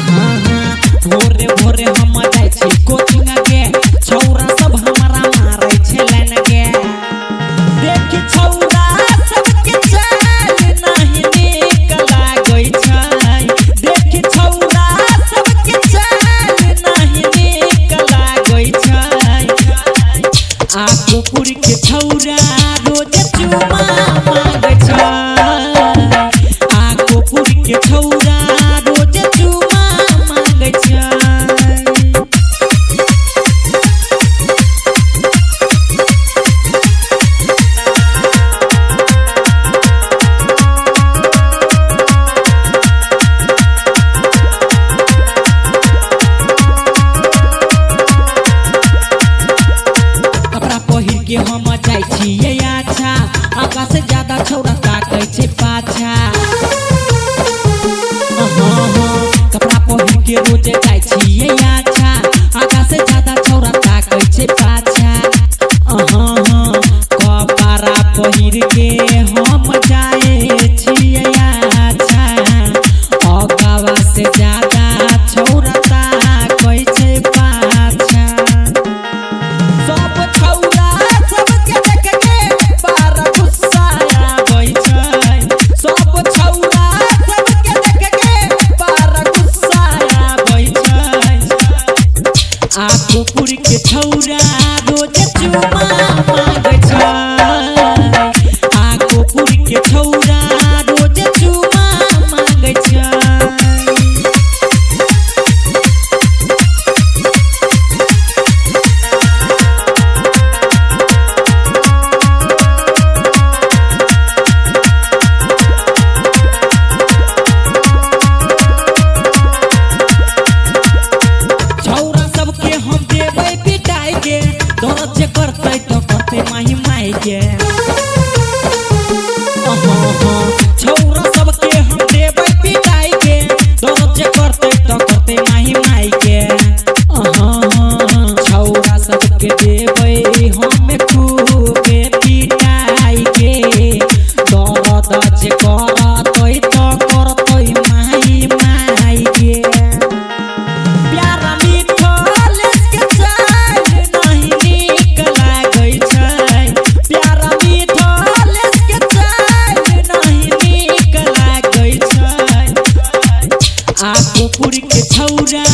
हाँ हाँ भोरे भोरे हम जाय छी कोचिंग के छौरा सब हमरा मारै छै लाइन के। देख छौरा सबके चाल नहीं नीक लागै छै। देख छौरा सबके चाल नहीं नीक लागै छै। आकोपुर के छौरा रोज चुमा मांगै छै। आकोपुर के छौरा रोज चुमा मांगै छै। कपड़ा पहिर के हम जाय छियै अच्छा आकाश से ज्यादा छौरा ताकै छै पाछा। हाँ हाँ कपड़ा पहिर के रोज जाय छियै अच्छा आकाश से ज्यादा छौरा ताकै छै पाछा। हाँ हाँ कपड़ा पहिर के हम जाय छियै अच्छा अगावा से ज्यादा छौरा ताकै छै पाछा। सब छौरा सबके देख के बड़ा गुस्सा आबै छै। सब छौरा सबके देख के बड़ा गुस्सा आबै छै। आकोपुर के छौरा रोज चुमा मांगै छै। आकोपुर के छौरा रोज चुमा मांगै छै। छौरा सबके हम देबै पिटाई के दर्द जे करतै तो करतै माही माई के। छौरा सबके हम देबै पिटाई के दर्द जे करतै तो करतै माही माई के। छौरा सबके देबै हम खूबे पिटाई के दर्द जे करतै तो करतै माही माई के। प्यारा मिथलेश के चाल नहीं नीक लागै छै। प्यारा मिथलेश के चाल नहीं नीक लागै छै। आकोपुर के छौरा